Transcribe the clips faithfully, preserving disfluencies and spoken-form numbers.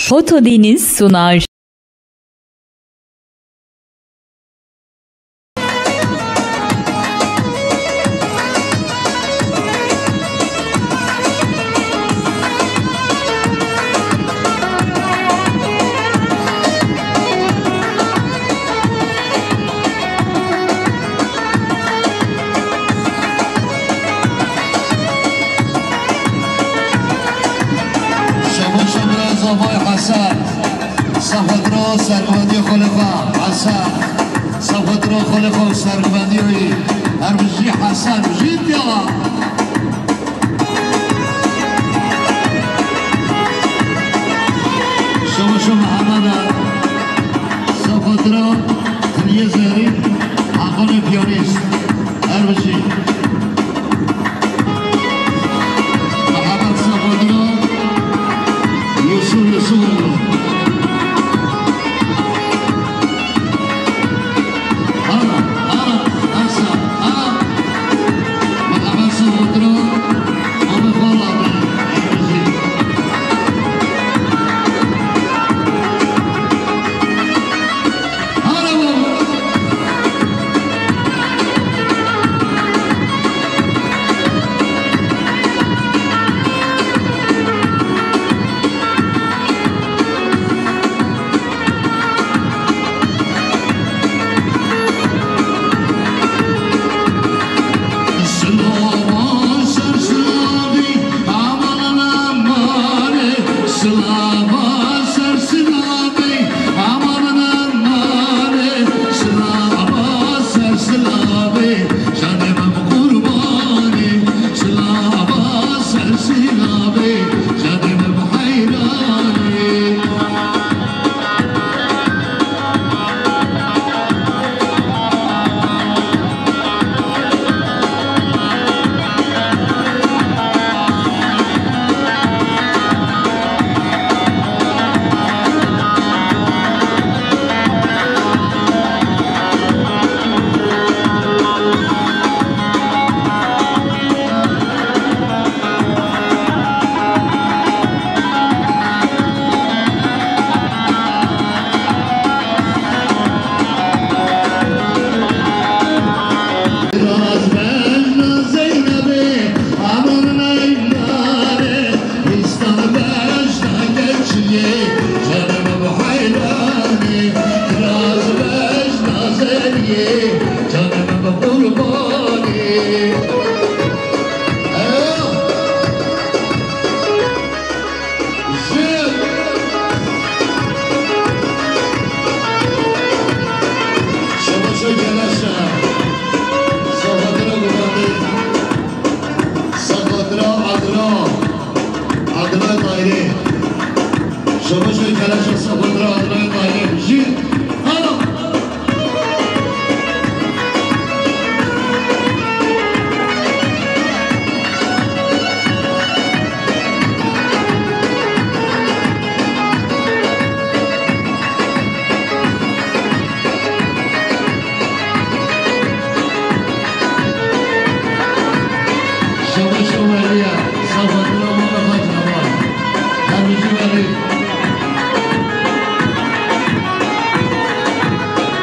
Foto Deniz sunar. Şema şemre zavay Hesen. Sefetro serguvendî xwe li xwe Hesen. Sefetro xwe li xwe serguvendî wî. Her bijî Hesen, bijî diyawa. Şemişo Mihemed e. Sefetro Xiliyê Zerî. Hakonê piyanîst. Her bijî. Mihemed Sefetro. Yusuf Yusufoğlu. Şebaşê keleşa Sefetira Adnayê Tayyê Jî. Ana! Şebaşo Weliye, Sefetira Mame Xaç Heval. Her bijî Welî.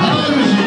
Her bijî.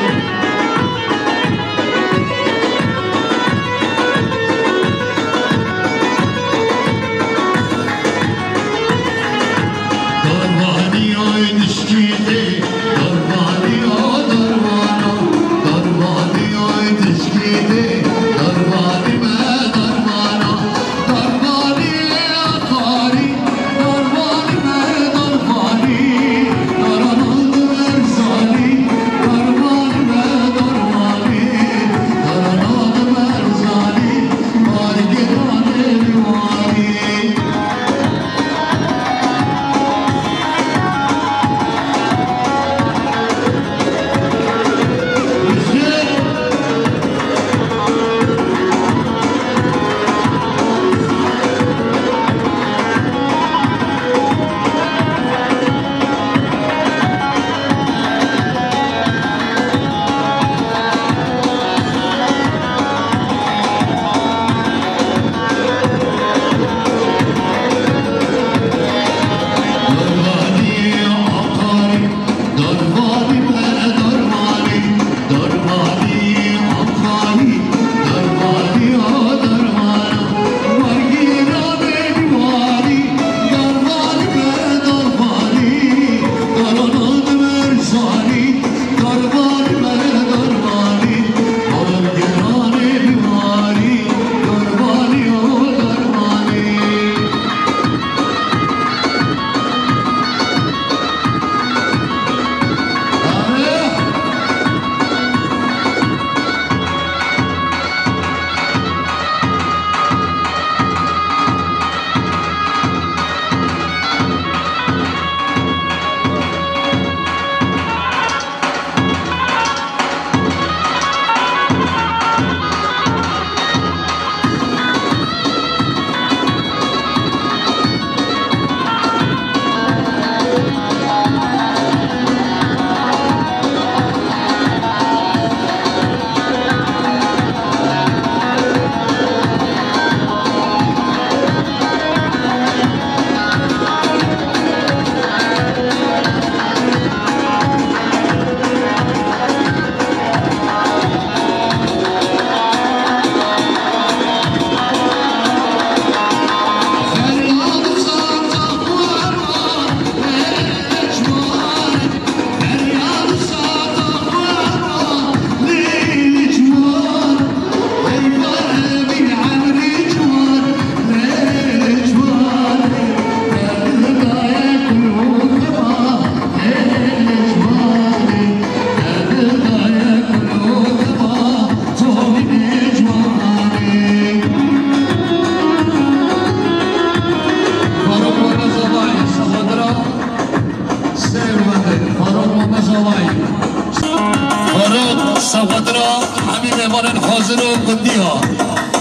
Hazir û gundiya.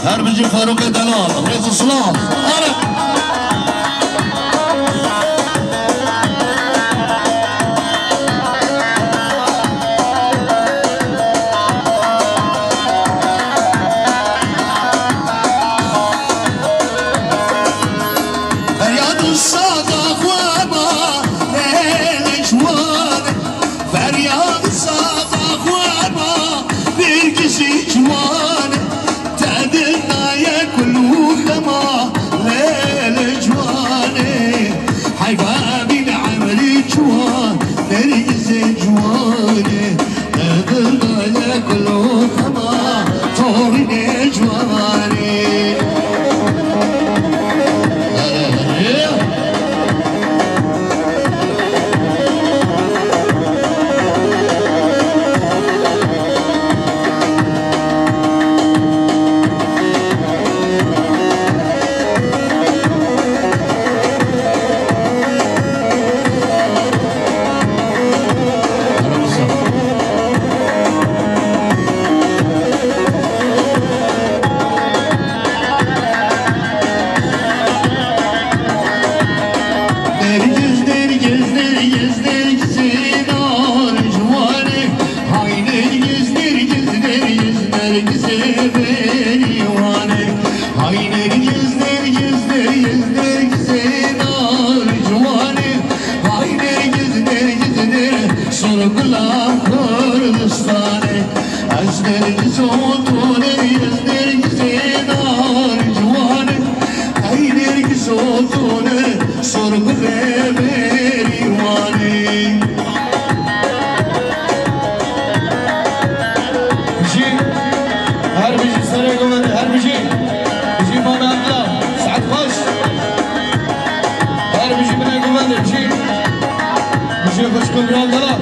Her bijî Farûqê Delal. Rêz û silav. Are. Feryad û sada xwe ma lê li ciwan. Feryad sada xwe ma Nêrgizî ciwan. Te dil daye kul û xema lê li ciwanê. Heyfa bîn emrî ciwan, Nêrgizê ciwanê. Te dil daye kul û xema, torînê ciwanê. Nêrgiz, Nêrgiz, Nêrgiz, Nêrgizê nar ciwanê. Hay Nêrgiz, Nêrgiz, Nêrgiz, Nêrgizê berîwanê. Hay Nêrgiz, Nêrgiz, Nêrgiz, Nêrgizê nar ciwanê. Hay Nêrgiz, Nêrgiz, Nêrgiz, Sorgula Kurdistanê. Ez Nêrgiz û tu Nêrgiz, Nêrgizê nar ciwanê. Ey Nêrgiz û tu ne, Sorgulê berîwanê. Bijî, her bijî serê govendê, her bijî. Bijî Mame Abdullah, saet xweş. Her bijî binê govendê, bijî. Bijî xwişk û birandala.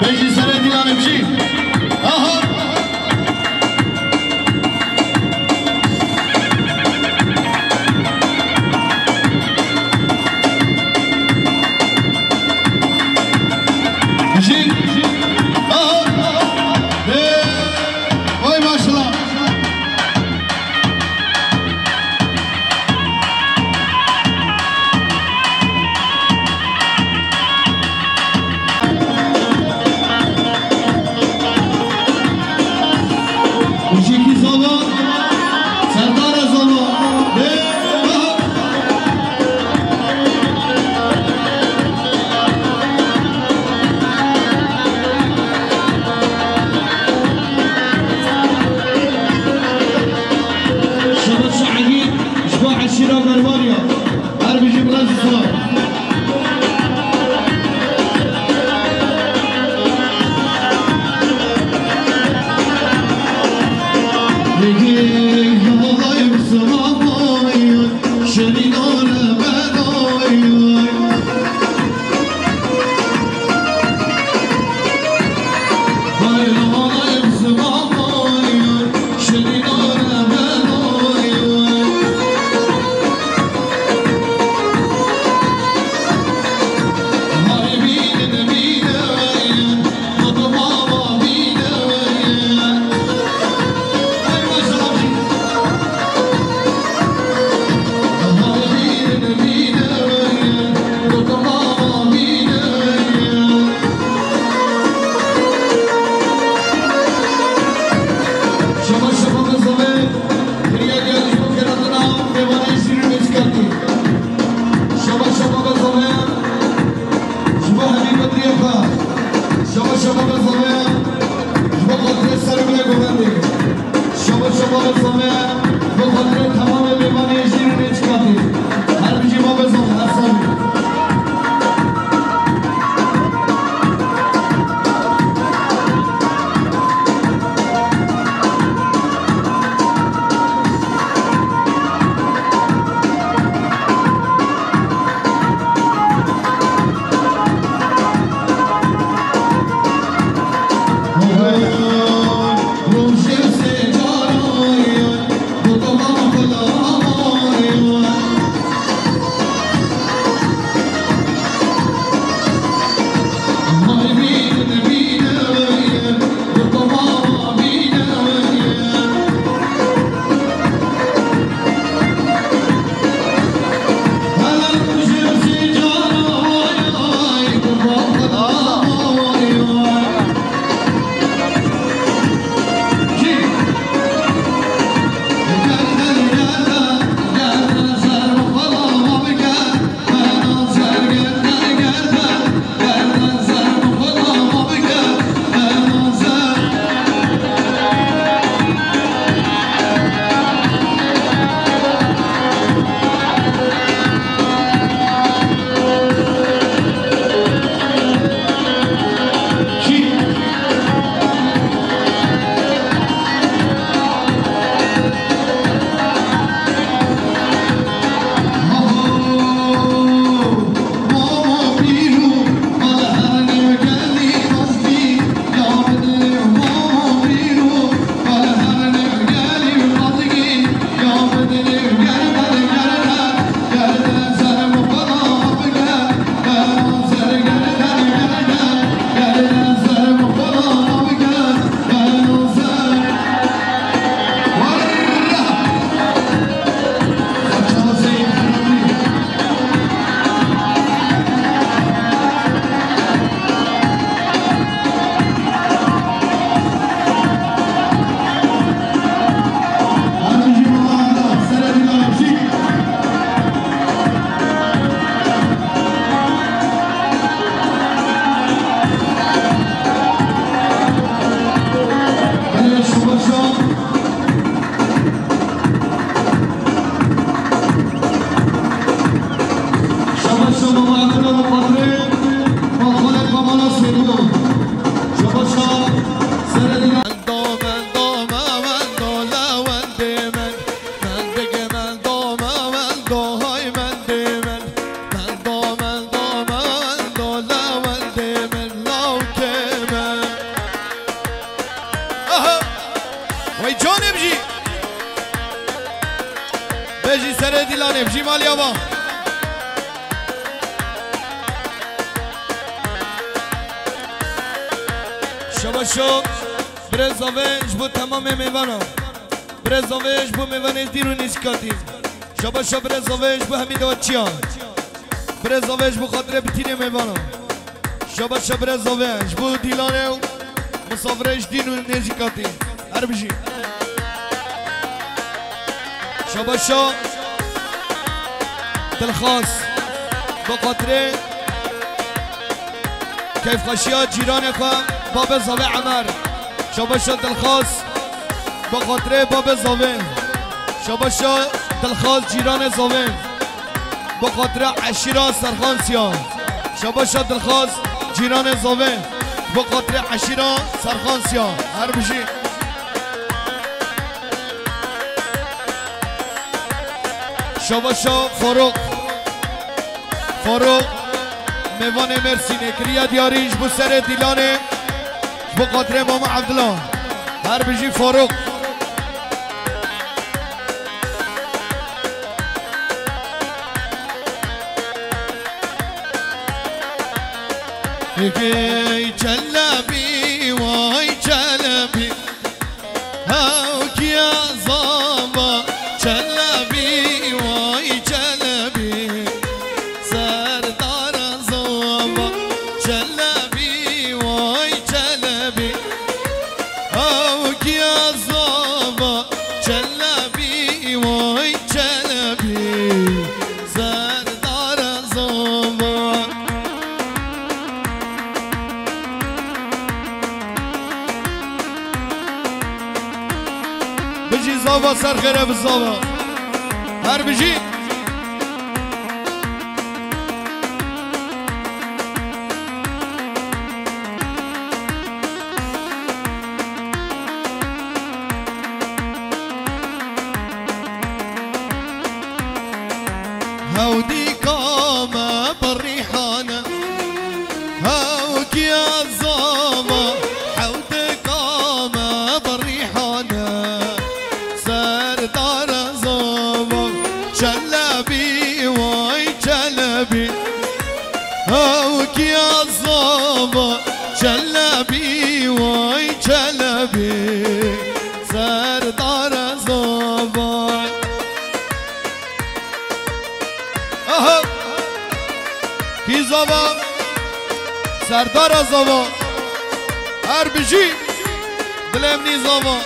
Bêjî serê dîlanê bijî. Aha! Bijî. Aha! Ê, vay maşallah. Bijî kî zava, serdara zava. Bê, aha. Şebat Şairî ji bo eşîra Merwaniya. Her bijî, bi rêz û silav. Şirin Meçkatî. Şaba şaba be zave. Ji bo hemî bedriyê xwe. Şaba şaba be zave. Ji bo xatirê ser û rê govendê. Şaba şaba be zave. Ji bo xatirê temamê mêvanê Şirin Meçkatî. Her bijî ma be zave, her sal. Mendo, mendo, me, mendo, lewendê min. Mendikê mendo, me, mendo, hay mendê min. Mendo, mendo, me, mendo, lewendê min, lawkê min. Aha! Wey canê bijî. Bejî serê dîlanê, bijî maliya va. Şabaşo. Birêz zave ji bo temamê mêvanan. Birêz zave ji bo mêvanê dîn û nêzîkatî. Şabaşa birêz zave ji bo hemî dawaçiyan. Birêz zave ji bo xatirê bitînê mêvanan. Şabaşa birêz zave ji bo dîlanê û misafirê ji dîn û nêzîkatî. Her bijî. Şabaşa dilxwaz. Bo xatirê keyfxweşiya cîranê xwe, babê zavê Emer. Şabaşa dilxwaz, bo xatirê babê zavê. Şabaşa dilxwaz, cîranê zavê. Bo xatirê eşîra Serxan Siya. Şabaşa dilxwaz, cîranê zavê. Bo xatirê eşîra Serxan Siya. Her bijî. Şabaşa Faruk. Faruk, mêvanê Mêrsînê kiriye diyarî ji bo serê dîlanê, ji bo xatirê Mama Evdila. Her bijî Faruk. Hey Çelebî, way Çelebî. Hewkiya zava Çelebî, way Çelebî, serdara zava Çelebî, way Çelebî. Hewkiya zava Çelebî, way Çelebî, Ere bi zava. Her bijî. Hewdîka me bi rîhane, hewkiya zava, hewdika me bi rîhane. Serdara zava, Çelebî, way Çelebî. Hewkiya zava, Çelebî, way Çelebî. Serdara zava. Aha! Kî zava? Serdara zava. Her bijî. Dilê min î zava.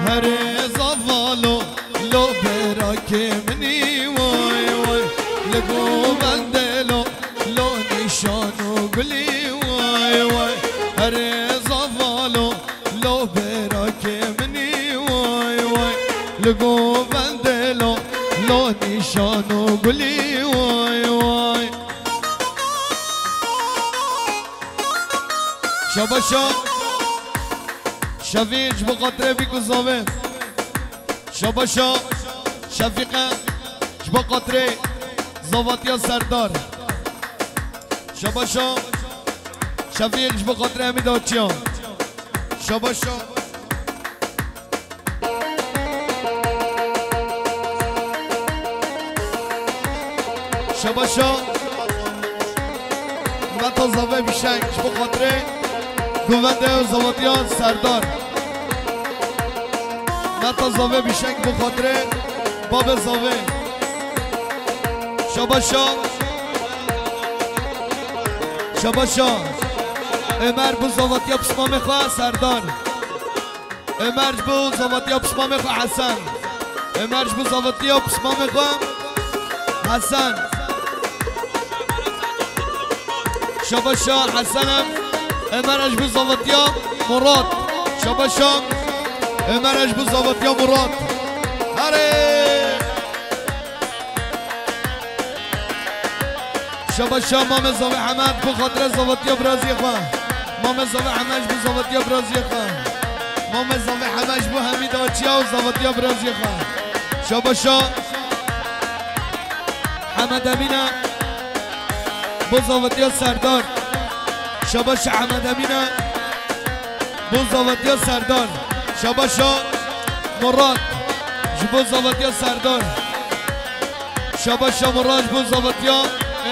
Herê zavalo, lo berakê minî, way way. Li govendê lo, lo nîşan û gulî, way way. Herê zavalo, lo berakê minî, way way. Li govendê lo, lo nîşan û gulî, way way. Şabaşa. Şevî ji bo xatirê bîk û zavê. Şabaşa. Şefîqe. Ji bo xatirê zavatiya Serdar. Şabaşa. Şevîq ji bo xatirê hemî daçiya. Şabaşa. Şabaşa. Meta zave bişeng ji bo xatirê govende û zavatiya Serdar. Meta zave bişeng ji bo xatirê babê zave. Şabaşa. Şabaşa. Ömer bo zavatiya pismamê xwe Serdar. Ömer ji bo zavatiya pismamê xwe Hesen. Ömer ji bo zavatiya pismamê xwe Hesen. Şabaşa Hesen em. Ömer ji bo zavatiya Murat. Şabaşa Ömer ji bo zavatiya Murat. Herê! Şabaşa Mame Zavê Hemed bo xatire zavatiya biraziyê xwe. Mame Zavê Hemed ji bo zavatiya biraziyê xwe. Mame Zavê Hemed ji bo hemî daçiya û zavatiya biraziyê xwe. Şabaşa Hemed Emîne bo zavatiya Serdar. Şabaşa Hemed Emîne bo zavatiya Serdar. Şabaşa Murat ji bo zavatiya Serdar. Şabaşa Murat ji bo zavatiya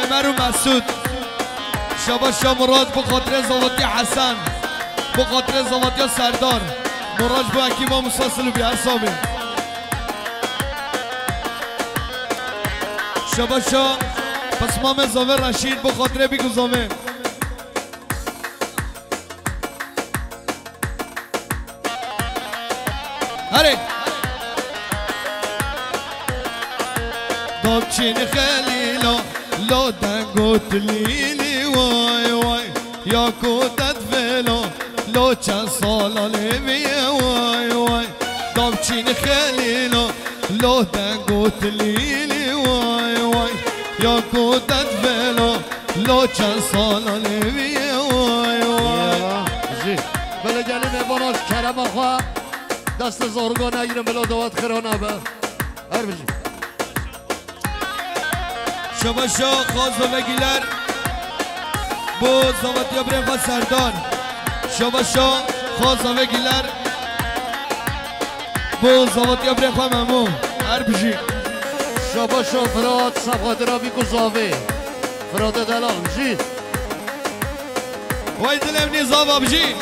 Ömer û Mesûd. Şabaşa Murat bo xatirê zavatiya Hesen. Bo xatirê zavatiya Serdar. Murat ji bo ekîba Musa Silûbî, her sabî. Şabaşa pismamê zavê Reşîd bo xatirê bîk û zavê. Herê. Dapçîn Xelîla, lo deng û tilîlî, way way. Ya ku te divêla, lo çend sala lê viye, way way. Dapçîn Xelîla, lo deng û tilîlî, way way. Ya ku te divêla, lo çend sala lê viye, way way. Ya, jî. Belê gelî mêvana ji kerema xwe. Destê zarûka negirin, bila dawet xira nebe. Her bijî. Şabaşa Xaza ve Güler bo zavetiya birê xwe Serdar. Şabaşa Xaza ve Güler bo zavetiya birê xwe Memo. Her bijî. Şabaşa Firat, sefxatira bîk û zavê. Firatê delal bijî. Way dilê min î zava bijî.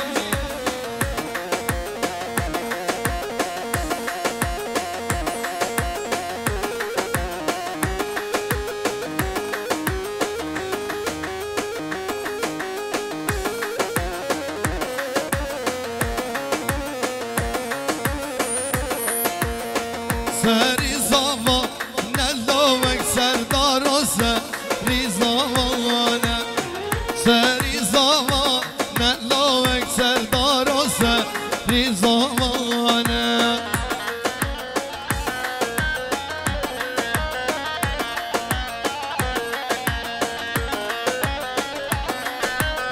Serdaro serî zavane, serî zavane, lawek serdaro serî zavane.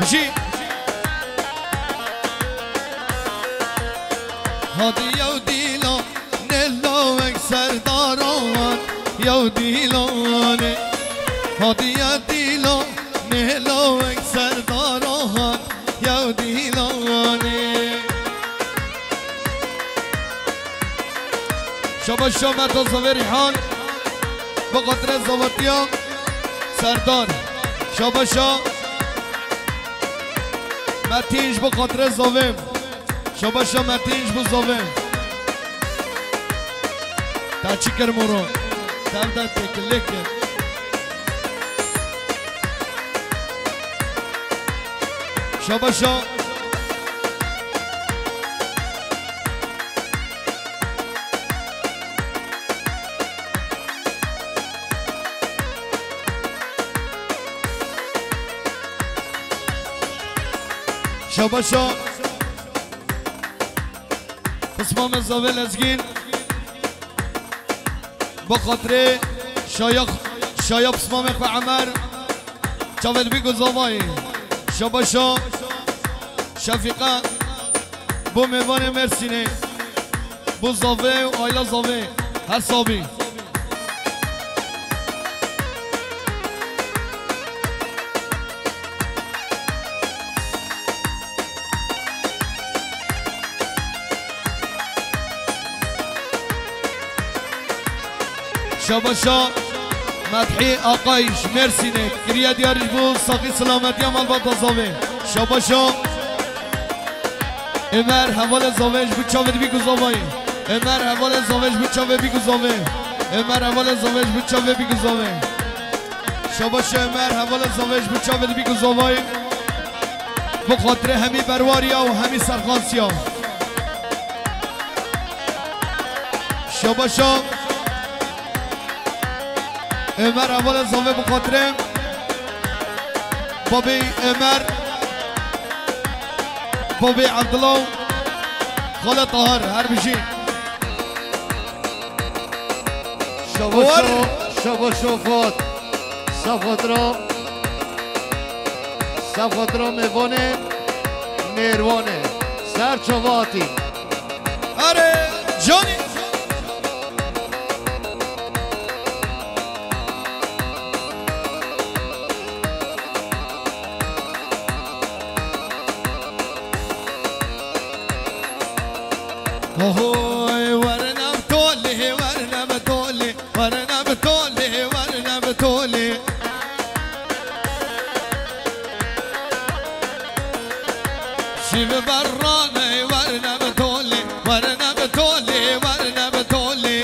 Bijî. Hadi yew dîlan, nê lawek serdaran, yew dîlanê. Hadi ye dîlan, nê lawek serdaran, yew dîlanê. Şabaşa Merda Zavê Rîhan, bi xatirê zavetiya Serdar. Şabaşa Metîn ji bo xatirê zavê. Şabaşa Metîn ji bo zavê. Te çi kir moro? Tev de têkilê kir. Şabaşa. Şabaşa. Pismamê zavê Lezgîn. Bi xatirê şaya, şaya pismamê xwe Emer. Çavê dibî ku zavayê. Şabaşa Şefîqe. Bo mêvanê Mêrsînê. Bo zavê û aila zavê. Her sabî. Şabaşa Methî Aqay ji Mêrsînê kiriye diyar ji bo saxî silametiya malbata zavê. Şabaşa Ömer hevalê zavê ji bo çavê dibî ku zavayê. Ömer hevalê zavê ji bo çavê bî ku zavê. Ömer hevalê zavê ji bo çavê bî ku zavê. Şabaşa Ömer hevalê zavê ji bo çavê dibî ku zavayê. Bi xatirê hemî berwariya û hemî serxansiya. Şabaşa Ömer hevalê zavê bi xatirê babê Ömer, babê Abdullah, xalê Tahir, her bijî. Şabaşo, şabaşo Fat. Sefotro. Sefotro mêvanê, mêrvanê. Ser çavatî. Are, Johnny. Ohoy, werine bi tolê, werine bi tolê, werine bi tolê, werine bi tolê. Şîv berranê, werine bi tolê, werine bi tolê, werine bi tolê.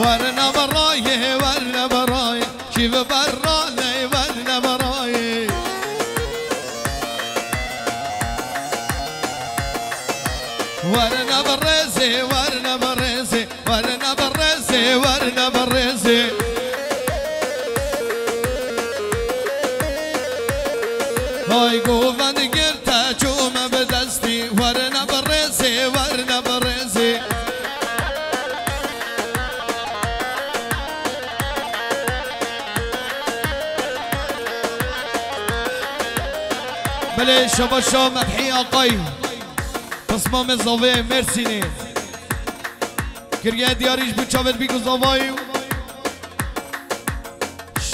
Werine bi rayê, werine bi rayê. Şîv berranê, werine bi rayê. Werine bi rêzê, werine bi rêzê, werine bi rêzê, werine bi rêzê. Hay govend girte çûme bi destî, werine bi rêzê, werine bi rêzê. Belê şabaşa Methî Aqay. Pismamê zavê Mêrsînê. Kiriye diyarî ji bo çavê dibî ku zavayî.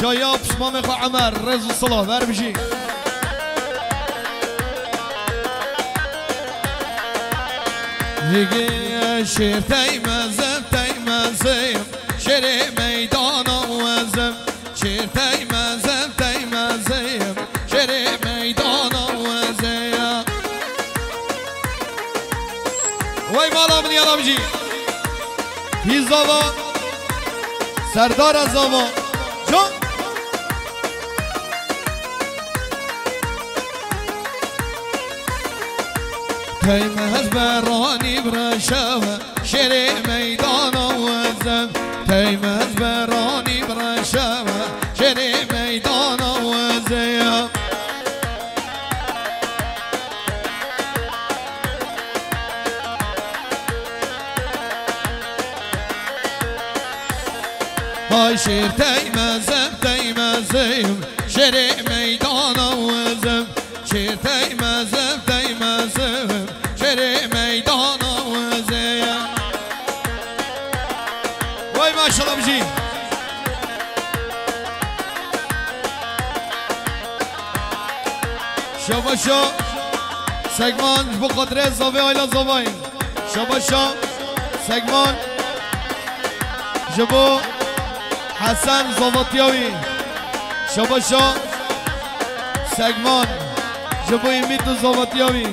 Şaya pismamê xwe Emer, rêz û silav, her bijî. Hêgê şêr tey mezin, tey mezin, şêrê meydana wezin. Şêr tey mezin, tey mezin, şêrê meydana wezin. Wey mala min ya bijî. Hî zava. Serdara zava. Can. Tey mez beranî bi reşewe, şêrê me Ay şêr teymezim, teymezim, şêrê meydana wizim. Şêr teymezim, teymezim, şêrê meydana wizim. Vay maşallah bijî. Şabaşa Segman ji bo xatirê zavê ayla zavayî. Şabaşa Segman ji bo Hesen zavatiya wî. Şabaşa Segman ji bo Îmît û zavatiya wî.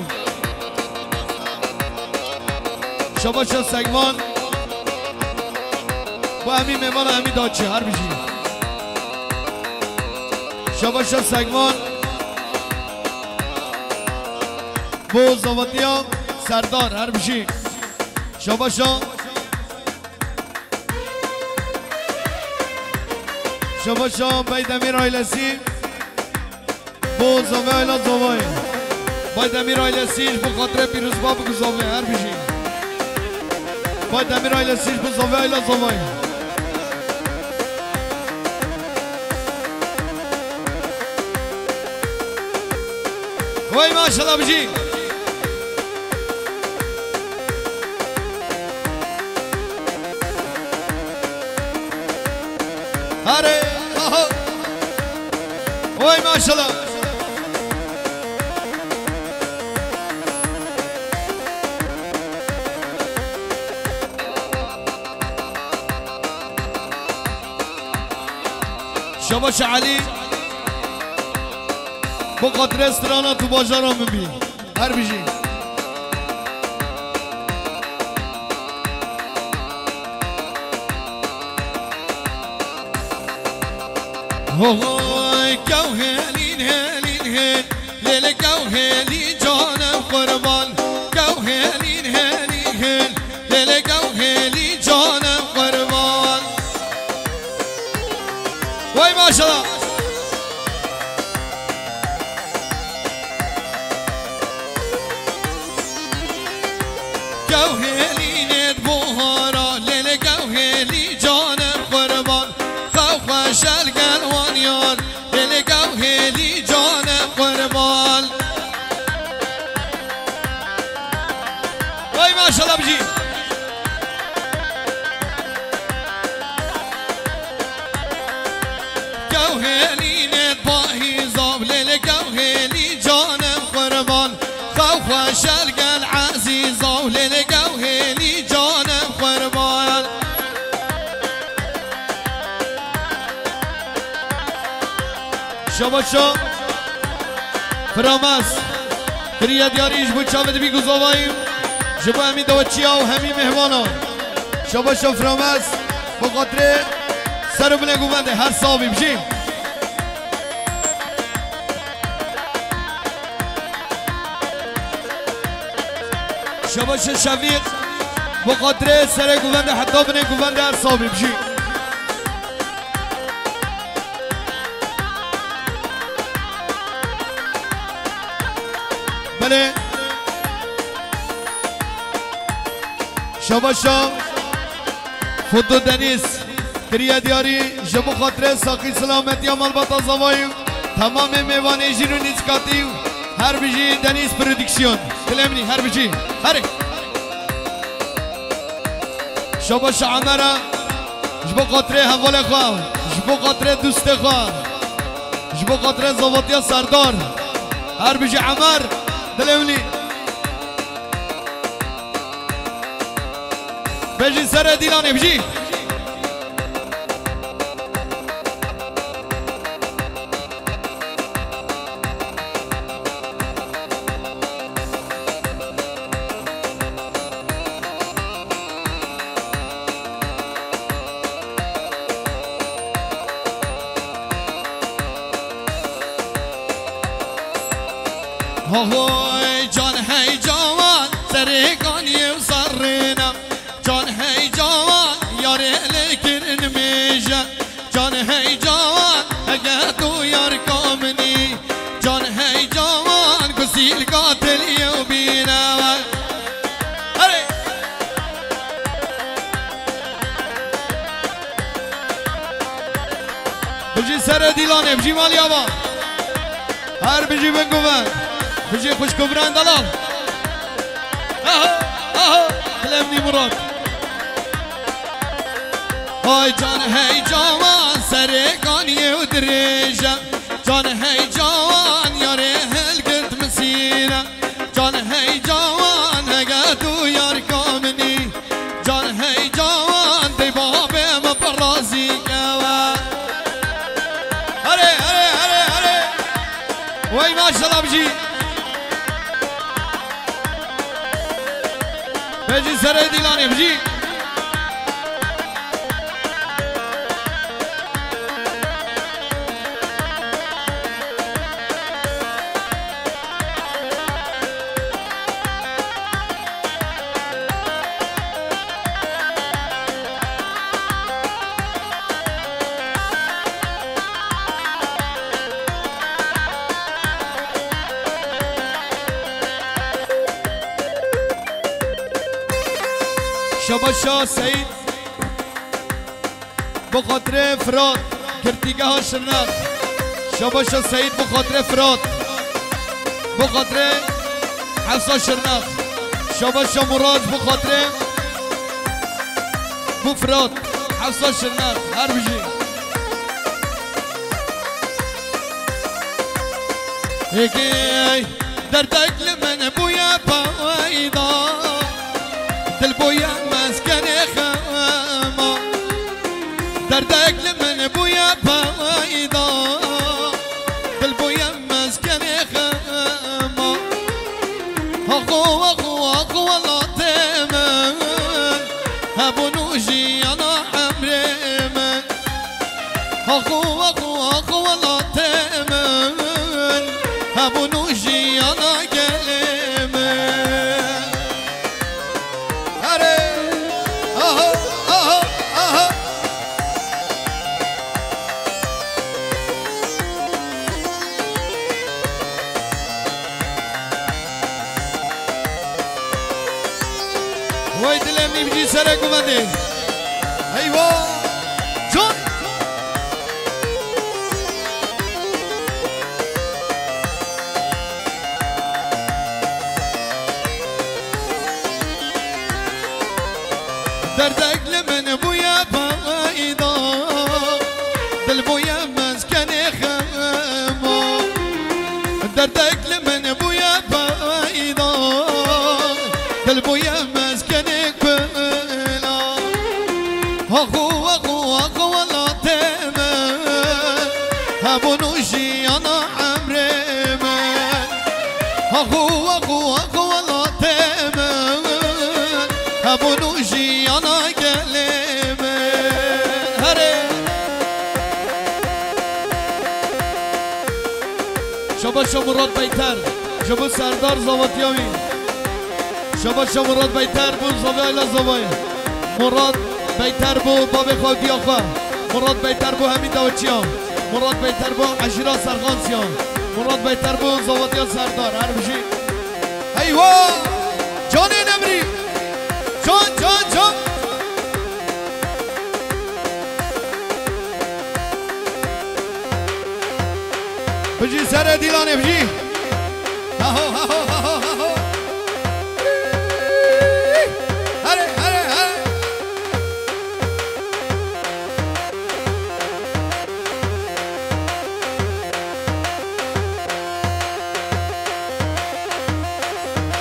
Şabaşa Segman. Bu hemî mêvana hemî daçi her bijî. Şabaşa Segman. Bo zavatiya Serdar her bijî. Şabaşa. Şabaşa Beydemir ailesi. Bo zavê ayla zavayê. Baydemir ailesi ji bo xatirê pîrozbab ku zavê her bijî. Baydemir ailesi ji bo zavê ayla zavayê. Vay maşallah bijî. Hare, aha. Vay maşallah. Şabaş Elî. Bo xatirê strana tu bajara min bî. Her bijî. Hoy, kew hêlîn, hêlîn, hêl. Lêlê kew hêlî canim qurban. Kew hêlîn, hêlîn, hêl. Lêlê kew hêlî canim qurban. Vay maşallah. Kew hêlî nêt buhara, lêlê kew hêlî canim qurban. Xew xweş el gel wan yar, lêlê kew hêlî canim qurban. Vay maşallah bijî. Kew hêlî nêt pahîzav, lêlê kew hêlî canim qurban. Xew xweş el gel ezîzav, lêlê kew hêlî canim qurban. Şabaşa Firames. Kiriye diyarî ji bo çavê dibî ku zavayî. Ji bo hemî daweçiya û hemî mêhmana. Şabaşa Firames. Bo xatirê ser û binê guvendê her sabî bijî. Şabaşa Şevîq. Bo xatirê serê guvendê heta binê guvendê her sabî bijî. Belê. Şabaşa Fudu Deniz. Kiriye diyarî ji bo xatirê saxî silametiya malbata zavayî û temamê mêvanê jîr û nîzikatî û her bijî Deniz Prodüksiyon. Dilê min î her bijî. Herê. Şabaşa Emera ji bo xatirê hevalê xwe, ji bo xatirê dustê xwe, ji bo xatirê zavatiya Serdar. Her bijî Emer, dilê min î. Bejî serê dîlanê bijî. Hoy can hey cawan, serê kaniyê û serrêne. Can hey cawan, yarê lê kirin mêje. Can hey cawan, hege tu yar ka min î. Can hey cawan, ku sîlka tiliyê û bîne we. Herê. Bijî serê Dîlanê, bijî malî ava. Her bijî bin guven. Bijî xwişk û birên delal. Aha, aha, Bilemnî Murat. Hay can hey cawan, serê kaniyê û dirêj e. Can hey cawan, yarê hilgirt misîne. Can hey cawan, hege tu yar ka min î. Can hey cawan, dey babê min pir razî kewe. Erê, erê, erê, erê. Wey maşallah bijî. Bijî serê Dîlanê, bijî. Şabaşa Seyîd. Bi xatirê Firat, girtîgeha Şirnex. Şabaşa Seyîd bi xatirê Firat. Bi xatirê Hewsa Şirnex. Şabaşa Murad bi xatirê bu Firat. Hewsa Şirnex. Her bijî. Êkê. Derdek li min bûye peyda, dil bûye meskenê xema. Derdek li min bûye peyda, dil bûye meskenê xema. Axo, axo, axo welatê min, hebûn û jiyana emrê min. Axo, axo, axo welatê min, hebûn û jiyana gelê min. Erê, aha, aha, aha. Wey dilê min, bijî serê guvendê. Eywa! Can! Derdek li min bûye peyda, dil bûye meskenê xema. Derdek li min bûye peyda, dil bûye meskenê bila. Axo, axo, axo welatê min, hebûn û jiyana emrê min. Axo, axo, axo welatê min, hebûn û jiyana gelê min. Herê. Şabaşa Murat Beyter, ji bo Serdar zavatiya wî. Şabaşa Murat Beyter bo zavayla zavayê. Murat Beyter bo babê xwe û diya xwe. Murat Beyter bo hemî dawiçiya. Murat Beyter bo eşîra Serxansiya. Murat Beyter bo zavatiya Serdar. Her bijî. Eywa! Canê nemrî! Can, can, can! Bijî serê Dîlanê bijî. Haho, haho, haho, haho. Herê, herê, herê.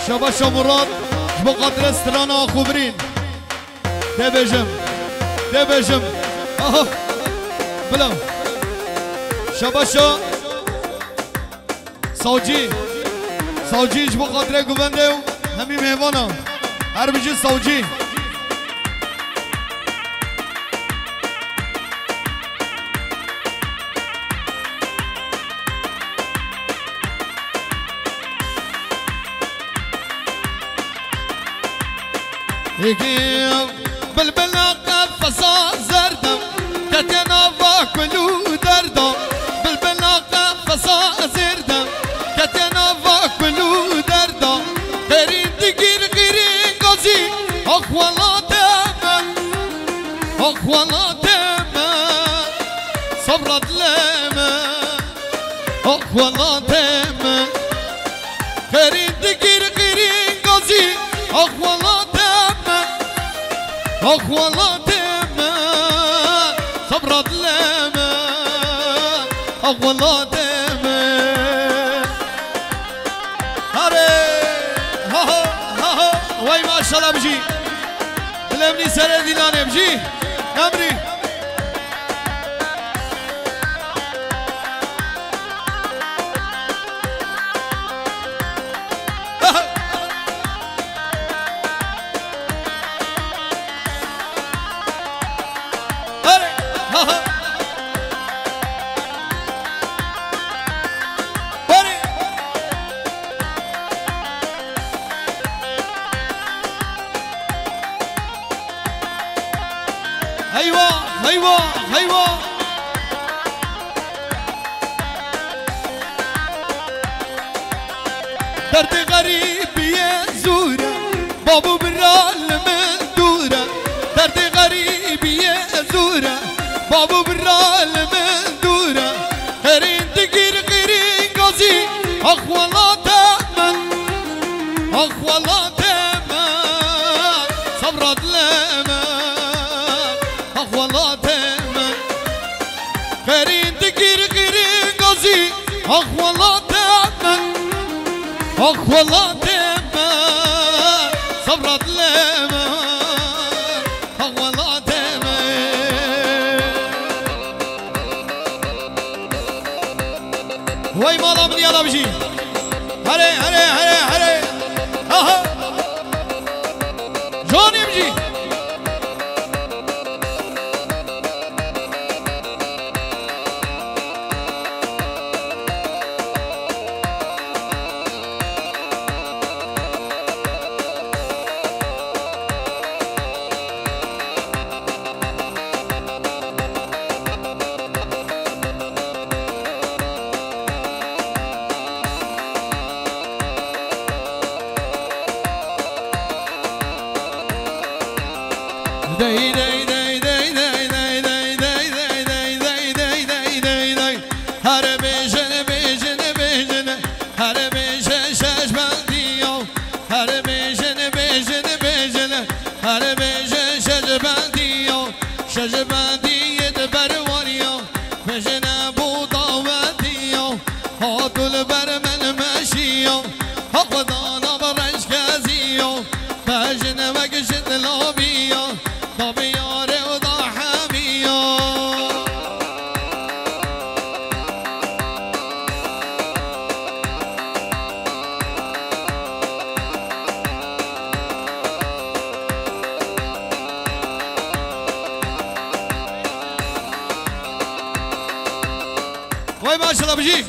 Şabaşa Murat, ji bo xatirê strana Axubirîn. Dê bêjim. Dê bêjim. Aha. Bila. Şabaşa. Sawcî. Sawcî ji bo xatirê guvendê û hemî mêvanan. Her bijî Sawcî. Êkê bilbila qefesa zerda, ketiye nava kul û derda. Bilbila qefesa zerda, ketiye nava kul û derda. Qêrîn digir qîrîn gazî, ax welatê me, ax welatê me. Saf Welatê me, ah welatê me. Xêrîn digir xêrîn gazî, ah welatê me. Ah welatê me, sabra dilê me. Ah welatê me. Harê, ha ha, ha ha. Wey maşallah bijî. Dilê min î serê dîlanê bijî. Nemrî. Heywa, heywa, heywa. Derdê xerîbiyê zûr e, bab û bira li min dûr e. Derdê xerîbiyê zûr e, bab û bira li min dûr e. Xêrîn digir xêrîn gazî, ax welatê me, ax welatê me, sabra dilê me, ax welatê me. Xêrîn digir xêrîn gazî, ax welatê me, ax welatê me, sabra dilê me, ax welatê me. Wey mala min ya da bijî. Herê, herê, herê, herê. Aha. Canê bijî. Her bêjin, bêjin, bêjin, her bêjin şeş bendiyo. Her bêjin, bêjin, bêjin, her bêjin şeş bendiyo. Şeş bendiyê di berwaniyo. Bêjine bû dawetiyo. Hatu li ber min meşiyo. Haq dana bi reşkeziyo. Bêjine wek jin lobiyo. Da bi yarê û da hemiyo. Vay maşallah bijî.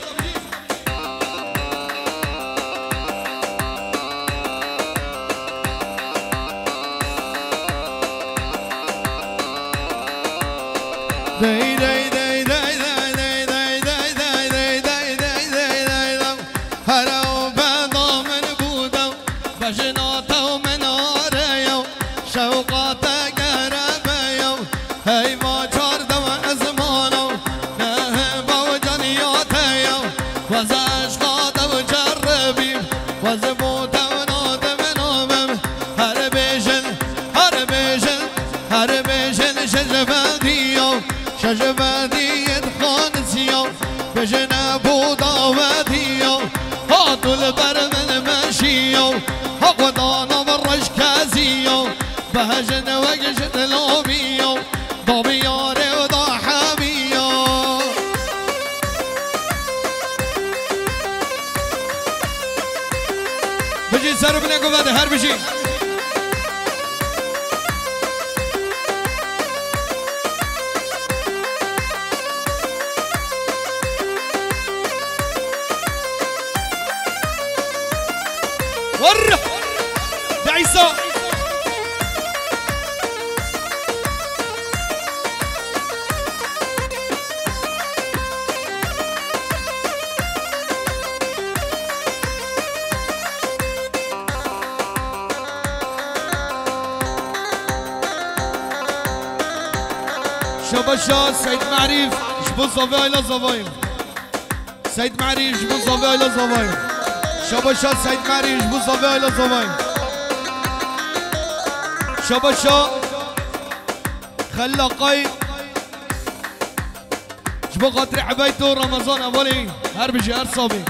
Dey dey dey dey dey dey dey dey dey dey dey dey dey dey dey dey. Here û beda min bû dew, bejna te û min are yew. Şewqa te gerebe yew, heyva çar dew ezmana, neheba û caniya te yew. Weza eşqa te û ceribî, wez bo te û nadem namem. Her bêjin, her bêjin, her bêjin şeş bendiya, şeş bendiyê dixanisiya. Bêjine bû dawetiya, hatu li ber min meşiya. Haq dana bi reşkeziya, bêjin wek jin lobiya. Da bi yarê û da hemiya. Bijî ser û binê guve de her bijî. Warra! Ya Îsa! Şabaşa Seyd Merîf ji bo zavê Ayla Zavayê. Seyd Merîf ji bo zavê Ayla Zavayê. Şabaşa Seyd Merîf ji bo zavê Ayla Zavayê. Şabaşa Xelîl Aqay ji bo xatirê Ebeyt û Remezan Evalî, her bijî her sabî.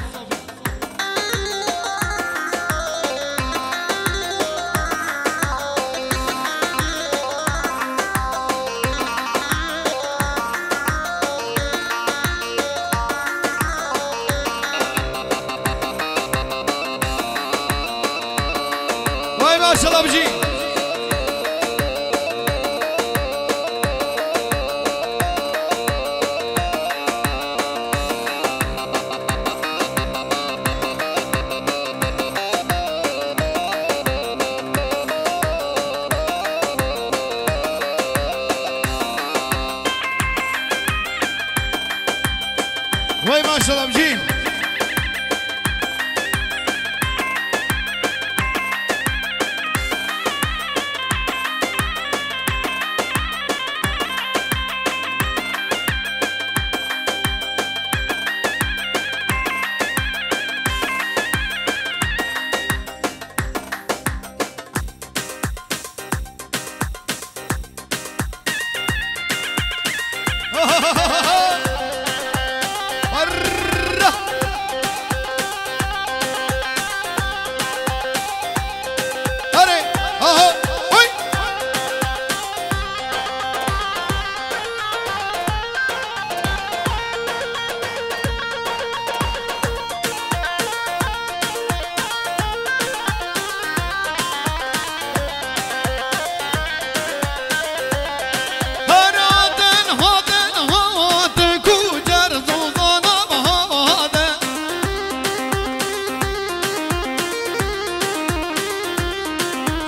Vay maşallah bijî. Wey maşallah bijî.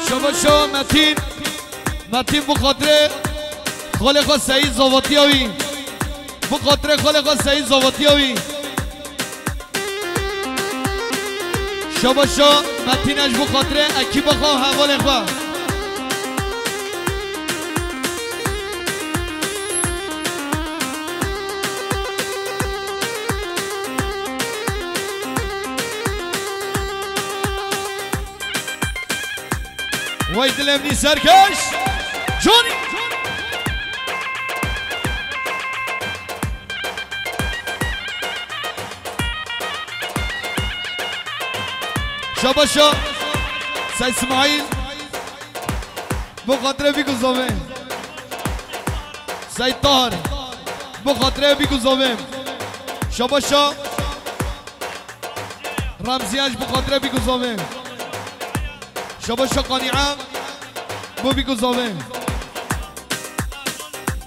Şabaşo Metîn. Metîn bi xatirê xalê xwe Seyîd zavatiya wî. Bi xatirê xalê xwe Seyîd zavatiya wî. Şabaşo Metîne ji bo xatirê ekîba xwe û hevalê xwe. Wey dilê min serkeş. Johnny. Şabaşa Sey Smaîl. Bo xatirê bî ku zavê. Sey Tahir. Bo xatirê bî ku zavê. Şabaşa Remziye ji bo xatirê bî ku zavê. Şabaşa Qanîe, bo bî ku zavê.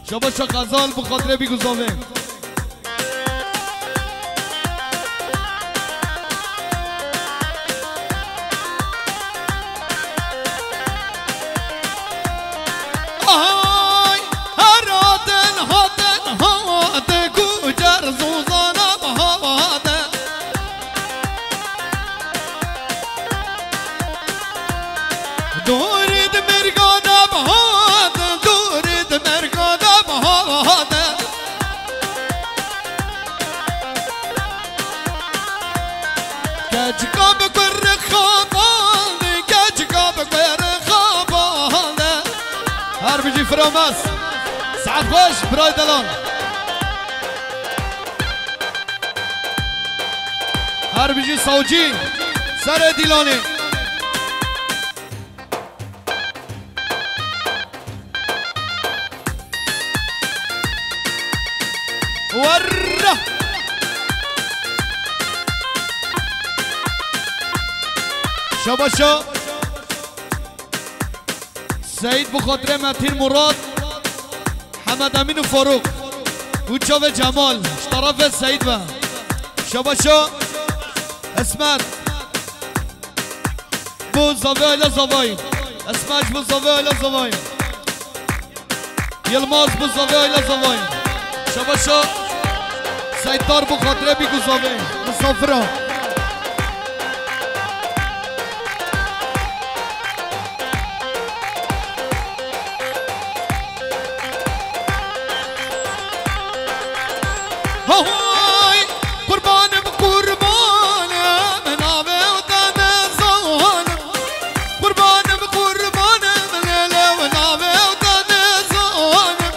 Şabaşa Xezal, bo xatirê bî ku zavê. Ahay, her hatin, hatin, hatin, ku cer zûzana bahade. Dorê di merga de bihate, dorê di merga de bihate. Keçika bi kurê xabane, keçika bi kurê xabane. Her bijî Firamaz. Saet xweş, birayê delal. Her bijî Sawcî, serê Dîlanê. Werre! Şabaşa. Seyîd bi xatirê Metîn Murad, Hemed Emîn û Farûq û çavê Cemal ji terefê Seyîd ve. Şabaşo Esmet. Bo zavê Ayla Zavayî. Esmet ji bo zavê Ayla Zavayî. Yilmaz bo zavê Ayla Zavayî. Şabaşo Seytar bo xatirê bî ku zavê. Misafira. Hay, qurbanim, qurbanim, navê te ne zalim. Qurbanim, qurbanim, lêlê, navê te ne zalim.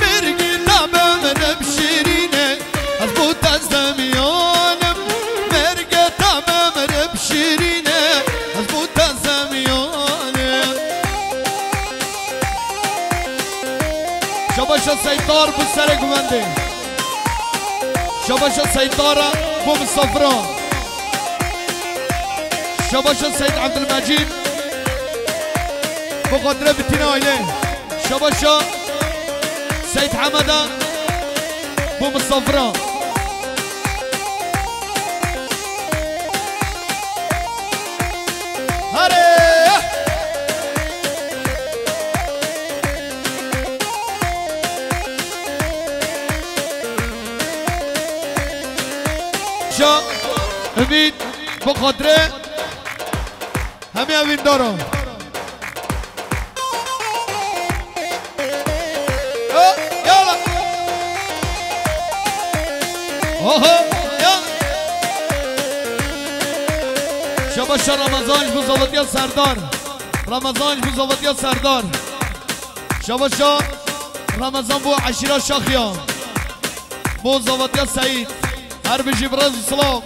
Mergê te be mirib şirînê, ez bo te zemiyanim. Mergê te be mirib şirînê, ez bo te zemiyanim. Şabaşa Seytar bi serê guvendê. Şabaşa Seytara bo misafira. Şabaşa Seyt Ebdilmecîd bo xatirê bitîna aîlê. Şabaşa Seyt Hemeda bo misafira. Herê! Şa Ümîd bi xatirê hemî evîndaran. Ho, yala. Oho, ya. Şabaşa Ramazan ji bo zavetiya Serdar. Ramazan ji bo zavetiya Serdar. Şabaşa Ramazan bo eşîra Şaxiya. Bo zavetiya Seyîd. Her bijî bi rêz û silav.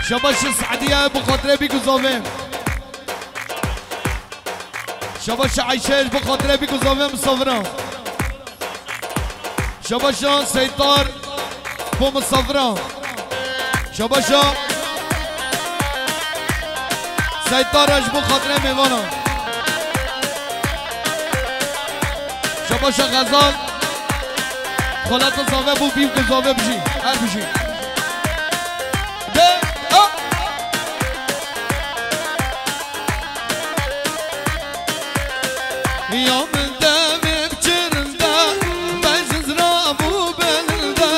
Şabaşa Sadiye bi xatirê bî guzavê. Şabaşa Ayşe bi xatirê bî guzavê misafira. Şabaşa Seytar bo misafira. Şabaşa Seytar ji bo xatirê mêvana. Şabaşa Xezal. Xaleta zave bo bî guzave bijî. Her bijî. De, a. Ya min devê biçirinde, bejizra bû belinde,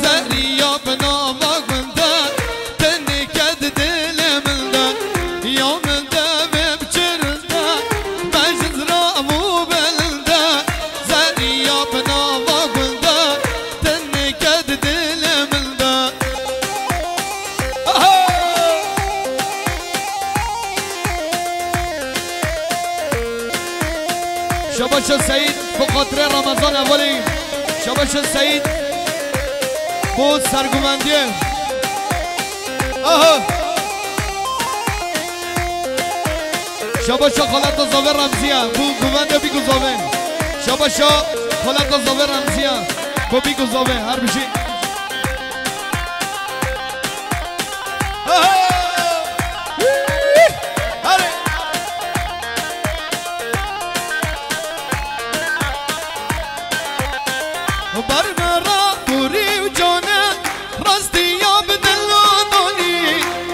zerriya bi nava gulde, tenê ked dilê min de. Ya min devê biçirinde, bejizra bû belinde, zerriya bi nava gulde, tenê ked dilê min de. Aha! Şabaşa Seyîd, bi xatirê Ramazan Evelî. Şabaşa Seyîd, bo serguvendiyê. Aha! Şabaşa xaleta zave Remziye, bo guvende bî guzave. Şabaşa xaleta zave Remziye, bo bî guzave, her bijî. Bar me ra borî û cane, rastiya bi dila danî,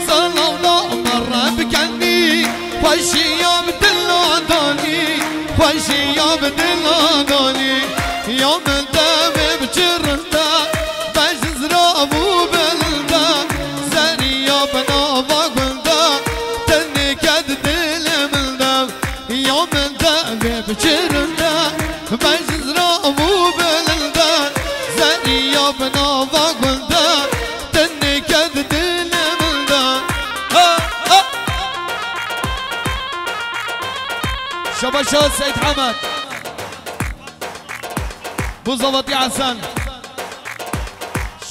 selam da me re bikenî, xweşiya bi dila danî, xweşiya bi dila danî. Ya min devê biçirinde, bejizra bû belinde, zerriya bi nava gulde, tenê ked dilê min de. Ya min devê biçirinde, bejizra bû belinde, zerriya bi nava gulde, tenê ked dilê min de. Ha, ha. Şabaşa Seyîd Hemed. Bo zavatî Hesen.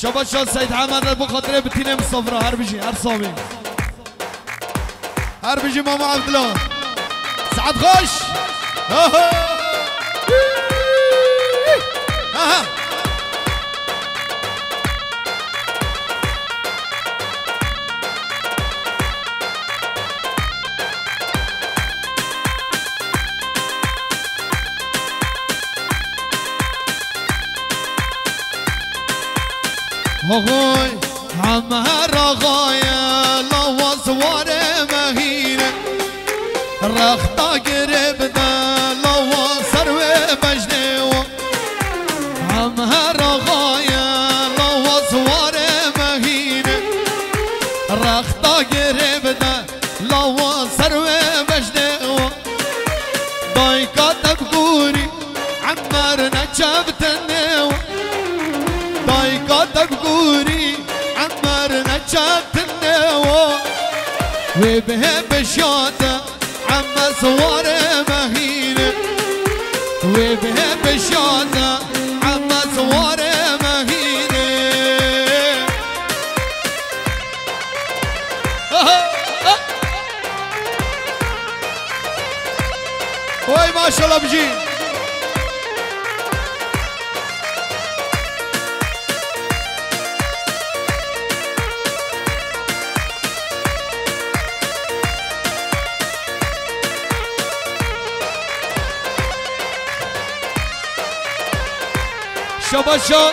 Şabaşa Seyîd Hemed re bo xatirê bitînê misafira. Her bijî, her sabî. Her bijî Mama Evdila. Saet xweş. Aha. Aha. Oxoy, heme raxaye, lawa ziwarê mehîne. Rexta girê bide, lawa ser wê bejnê wa. Heme raxaye, lawa ziwarê mehîne. Rexta girê bide, lawa ser wê bejnê wa. Dayka te bi gorî, Emmer neçe bi tenê wa. Dayka te bi gorî, Emmer neçe bi tenê wa. Wê bihê beşya te, Emme ziwarê mehîne. Wê bihê beşya te, Emme ziwarê mehîne. Aha, ah. Oy maşallah bijî. Şabaşa,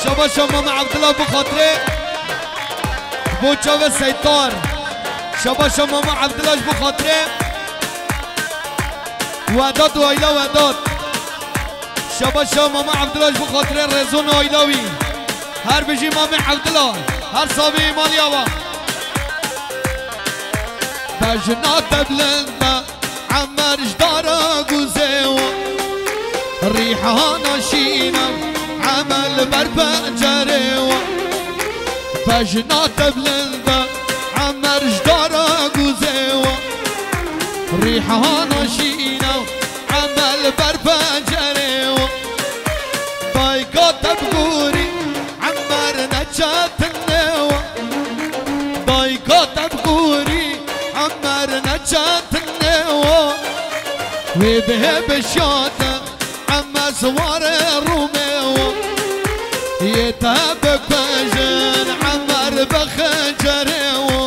şabaşa Mame Abdullah bi xatirê bo çavê Seytar. Şabaşa Mame Abdullah ji bo xatirê Wedat û aîla Wedat. Şabaşa Mame Abdullah ji bo xatirê Rezon û aîla wî. Her bijî Mame Abdullah. Her savî maliya wa. Bejna te bilind be. Emer ji dara guzê wa, rîhana şîna, Emer li ber pencerê wa. Bejna te bilind e, Emer ji dara guzê wa, rîhana şîna, Emer li ber pencerê wa. Dayka te bi gorî, Emer neçe tenê wa. Dayka te bi gorî, Emer neçe tenê wa. Wê bihê beşya te, Emer ziwarê Rûmê wa. Yê te bikujin, Emer bi xencerê wa.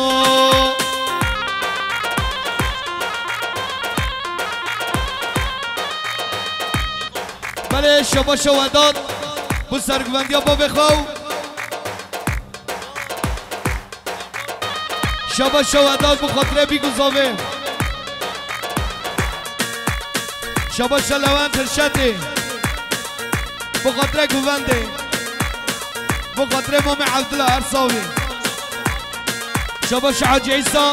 Belê, şabaşa Wedat, bo serguvendiya bavê xwe û şabaşa Wedat bo xatirê bîk û zavê. Şabaşa Lewent Hirşetê, bo xatirê guvendê, bo xatirê Mamê Evdila, her savê. Şabaşa Hacî Îsa,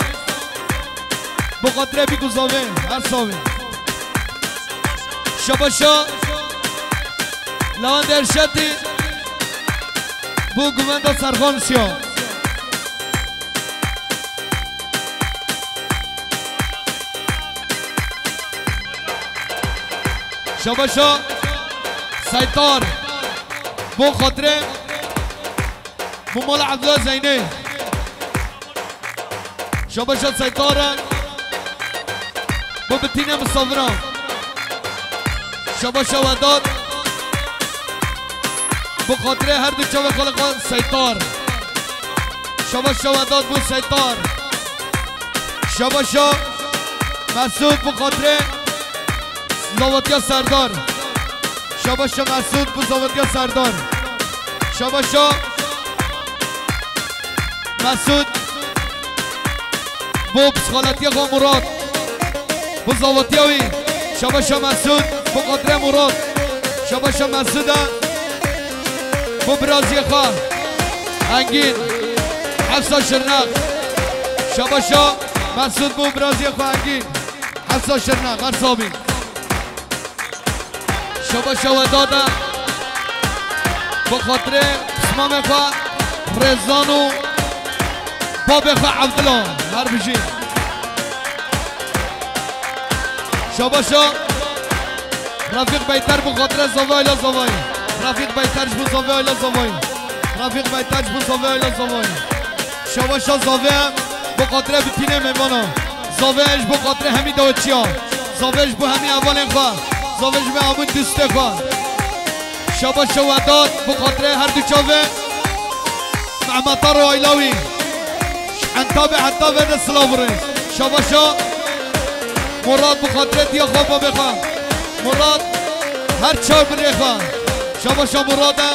bo xatirê bîk û zavê, her savê. Şabaşa Lewendê Erşetî, bo guvenda Serxan Şiya. Şabaşa Seytar, bo xatirê Bo mala Evdila Zeynê. Şabaşa Seytara. Bo bitîne misafira. Şabaşa Wedat. Bo xatirê her du çavê xaliqa Seytar. Şabaşa Wedat bo Seytar. Şabaşa Mesûd bo xatirê Zavatiya Serdar. Şabaşa Mesûd bo Zavatiya Serdar. Şabaşa Mesûd bo psixolatiya xwe Murat. Bo zavatiya wî. Şabaşa Mesûd bo xatirê Murat. Şabaşa Mesûd e bo biraziyê xwe Engîn. Hefsa Şirnex. Şabaşa Mesûd bo biraziyê xwe Engîn. Hefsa Şirnex, her sabî. Şabaşa Wedat e. Bi xatirê pismamê xwe Rêzan û babê xwe Evdila. Her bijî. Şabaşa Refîq Beyter bi xatirê zavê Ayla Zavayî. Refîq Beyter ji bo zavê Ayla Zavayî. Refîq Beyter ji bo zavê Ayla Zavayî. Şabaşa zavê bi xatirê bitînê mêvana. Zavê ji bo xatirê hemî dawetçiya. Zavê ji bo hemî hevalên xwe. Zavê ji bo hemû dustê xwe. Şabaşa Wedat bi xatirê her du çavê Mehmeta ro ayla wî. Ji Entabê heta vê de silav û rêz. Şabaşa Murat bi xatirê diya xwe babê xwe. Murat her çav birê xwe. Şabaşa Murat e.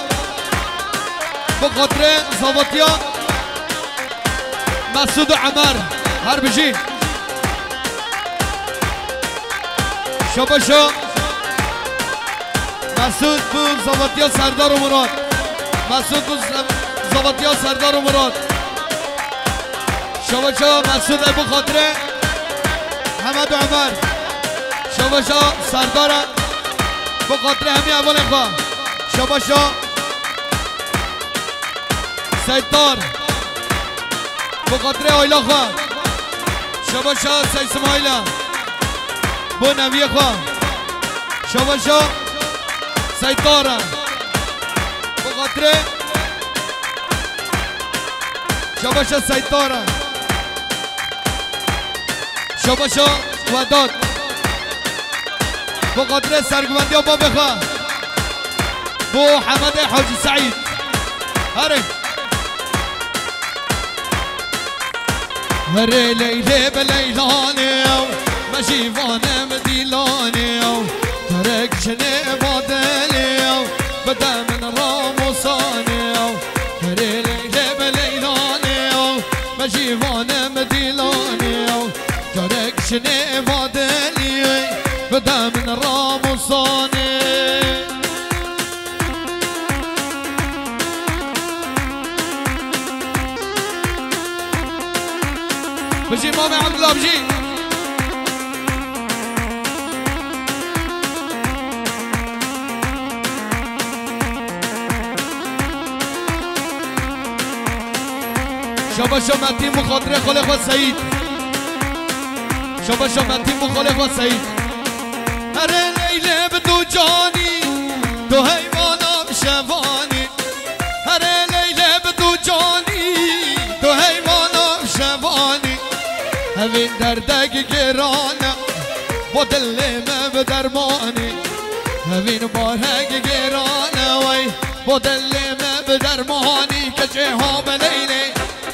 Bi xatirê zavetiya Mesûd û Emer. Her bijî. Şabaşa. Mesûd bû zavetiya Serdar û Murat. Mesûd bû z-, zavetiya Serdar û Murat. Şabaşa Mesûd e bi xatirê Hemed û Emer. Şabaşa Serdar e. Bi xatirê hemî hevalên xwe. Şabaşa Seytar. Bi xatirê aila xwe. Şabaşa Sey Simayîl e. Bo neviyê xwe. Şabaşa Seytar e. Bi xatirê Şabaşa Seytar e. Şabaşa Wedat. Bi xatirê serguvendiya babê xwe. Bo Hemedê Hacî Seîd. Herê. Herê Leylê bi Leylanê ew, me jî vanim dîlanê ew. Gerek jinê vadilê ew, bide min Ramosanê ew. Herê Leylê bi Leylanê ew, me jî vanim dîlanê ew. Gerek jinê vadilê, bide min Ramosanê. Bijî Mamê Ebdullah, bijî. Şabaşa Metîn bi xatirê xalê xwe Seyîd. Şabaşa Metîn bi xalê xwe Seyîd. Herê Leylê bi tu canî, tu heyvana bi şevanî. Herê Leylê bi tu canî, tu heyvana bi şevanî. Hevîn derdek giran e, bo dilê me bi dermanî. Hevîn barek giran e wey, bo dilê me bi dermanî. Keçê ha bi Leylê,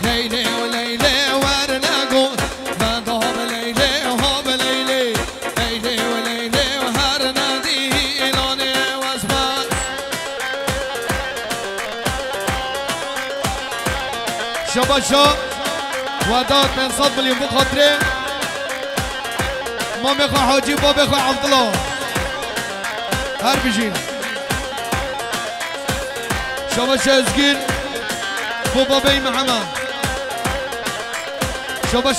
Leylê û Leylê werne got, veda bi Leylê û ha bi Leylê. Leylê û Leylê û her nedî îlanê wes be. Şabaşa Wedat pênc sed milyon bi xatirê mamê xwe Hacî, babê xwe Evdila. Her bijî. Şabaşa Ezgîn bo babê Mihemed. Şabaş